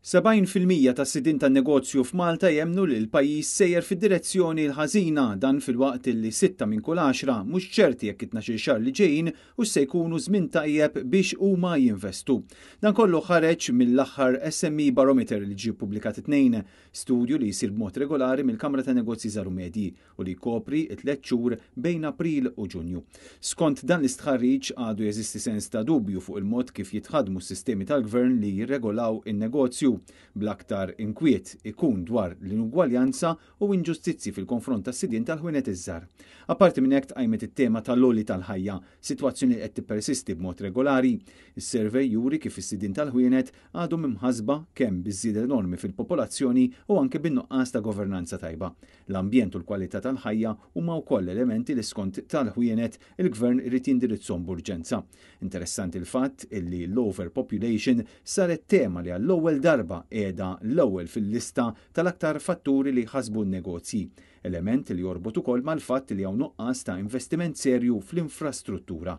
70% tas-sidien tan-negozju f'Malta jemmnu li l-pajjiż sejjer fid-direzzjoni l-ħażina, dan filwaqt li sitta minn kull għaxra mhux ċerti jekk it-tnax-il xahar li ġejjin hux se jkunu żmien tajjeb biex huma jinvestu. Dan kollu ħareġ mill-aħħar SME Barometer li ġie ppubblikat it-Tnejn, studju li jsir b'mod regolari mill-Kamra tan-Negozji Żgħar u Medji u li jkopri t-tliet xhur bejn April u Ġunju. Skont dan l-istħarriġ għadu jeżisti sens ta' dubju fuq il-mod kif jitħaddmu s-sistemi tal-gvern li jirregolaw in-negozju, bl-aktar inkwiet ikun dwar l-inugwaljanza u inġustizzji fil-konfront tas-sidien tal-ħwienet iż-żgħar. Apparti minn hekk tqajmet it-tema tal-għoli tal-ħajja, sitwazzjoni li qed tippersisti b'mod regolari. Is-survey juri kif is-sidien tal-ħwienet għadhom imħassba kemm biż-żieda enormi fil-popolazzjoni u anke bin-nuqqas ta' governanza tajba. L-ambjent u l-kwalità tal-ħajja huma wkoll elementi li skont tal-ħwienet il-Gvern irid jindirizzhom b'urġenza. Interessanti l-fatt illi l-overpopulation saret tema li għall-ewwel darba qiegħda l-ewwel fil-lista tal-aktar fatturi li jħassbu n-negozji. Element li jorbot ukoll mal-fatt li hawn nuqqas ta' investiment serju fl-infrastruttura.